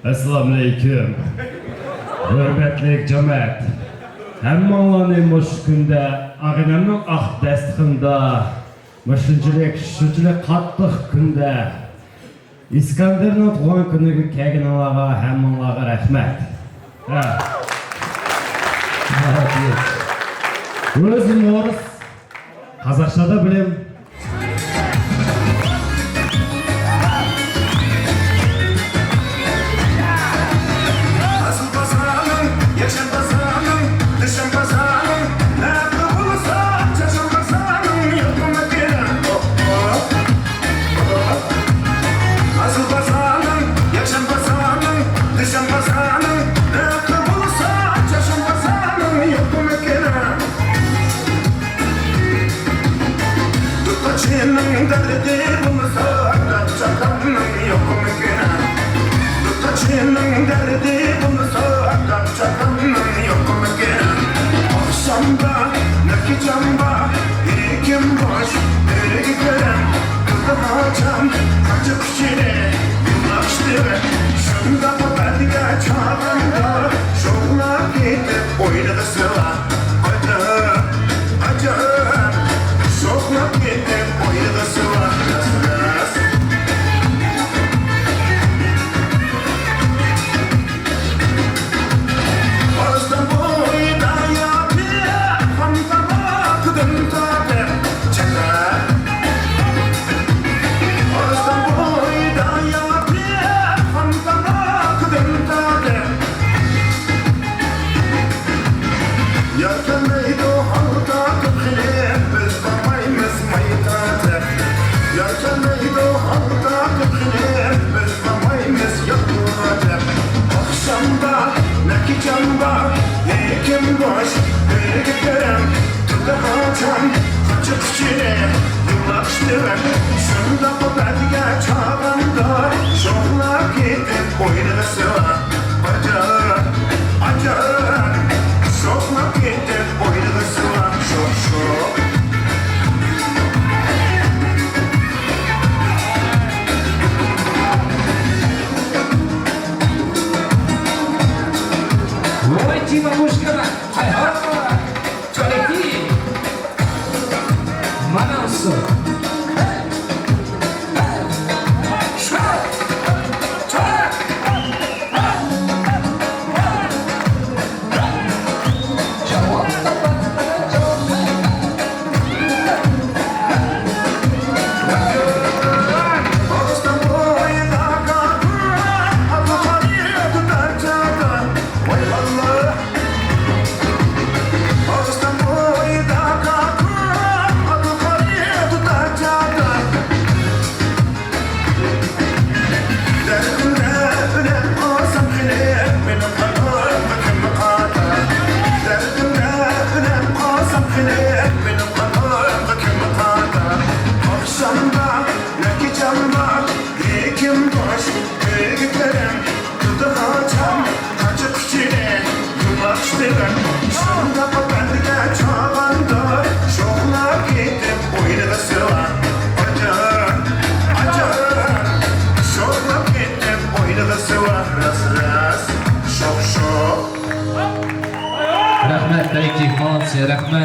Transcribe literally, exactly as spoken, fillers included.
ئەسسالامۇئەلەيكۇم. ھۆرمەتلىك جامائەت. ھەممىڭلارنى مۇشۇ كۈندە ئاغىنەمنىڭ ئاق دەستىخىنىدا مۇشۇنچىلىك، شۇنچىلىك قاتتىق كۈندە ئىسكەندەرنىڭ تۇغۇلغان كۈنىگە كەلگىنىڭلارغا ھەممىڭلارغا رەھمەت. ھە. ئۆزۈم ئورۇس، قازاقچە دا بىلەم. دۇتقاچىنىڭ دەردى بولمىسا، دەپ چاتامنىڭ يوقمىكىن؟ دۇتقاچىنىڭ دەردى بولمىسا، دەپ چاتامنىڭ يوقمىكىن؟ ئاخشامدا نەكىجەم بار، ئىككىم بوش، بىرگە كۆرەم. قىزىغاچام قاچا قۇچىنى يۇماشتىم. شۇنداق بەدگە چاغاندا، شوخلاپ كېتىپ ئوينىغۇسىلا. ئاجاپ، ئاجاپ، شوخلاپ كېتىپ ئوينىغۇسىلا. راست، راست. ئۆستەڭ بويىدا ياتىپ، خام تاماقتىن تارتىپ، چەتە. ئۆستەڭ بويىدا ياتىپ، خام تاماقتىن تارتىپ. يار كەلمەيدۇ ھال تارتىپ خېلى، بىز بارمايمىز ماي تارتىپ. يار كەلمەيدۇ ھال تارتىپ خېلى، بىز بارمايمىز ياقمۇ دەپ. ئاخشامدا نەكىجەم بار، ھېكىم بوش، بىرگە كۆرەم. تۇردى ھاجام قاچا قۇچىنى يۇماشتىم. شۇنداق بەدگە چاغاندا، شوخلاپ كېتىپ ئوينىغۇسىلا. ئاجاپ، ئاجاپ، شوخلاپ كېتىپ ئوينىغۇسىلا. شوخ، شوخ. Ой, Дима, мушкара, ай, ай, коллектив. Мана усы. دەردىمدە ئۆلۈپ قالسام خېلى، مېنىڭ قاتارىمغا كىم قاتار؟ دەردىمدە ئۆلۈپ قالسام خېلى، مېنىڭ قاتارىمغا كىم قاتار؟ ئاخشامدا نەكىجەم بار، ھېكىم بوش، ئۆيگە كىرىڭ. تۇردى ھاجام قاچا قۇچىنى يۇماشتىم. شۇنداق بەدگە چاغاندا، شوخلاپ كېتىپ ئوينىغۇسىلا. ئاجاپ، ئاجاپ، شوخلاپ كېتىپ ئوينىغۇسىلا. راست، راست، شوخ، شوخ. رەھمەت، كوللېكتىپ، مولادتسى، رەھمەت.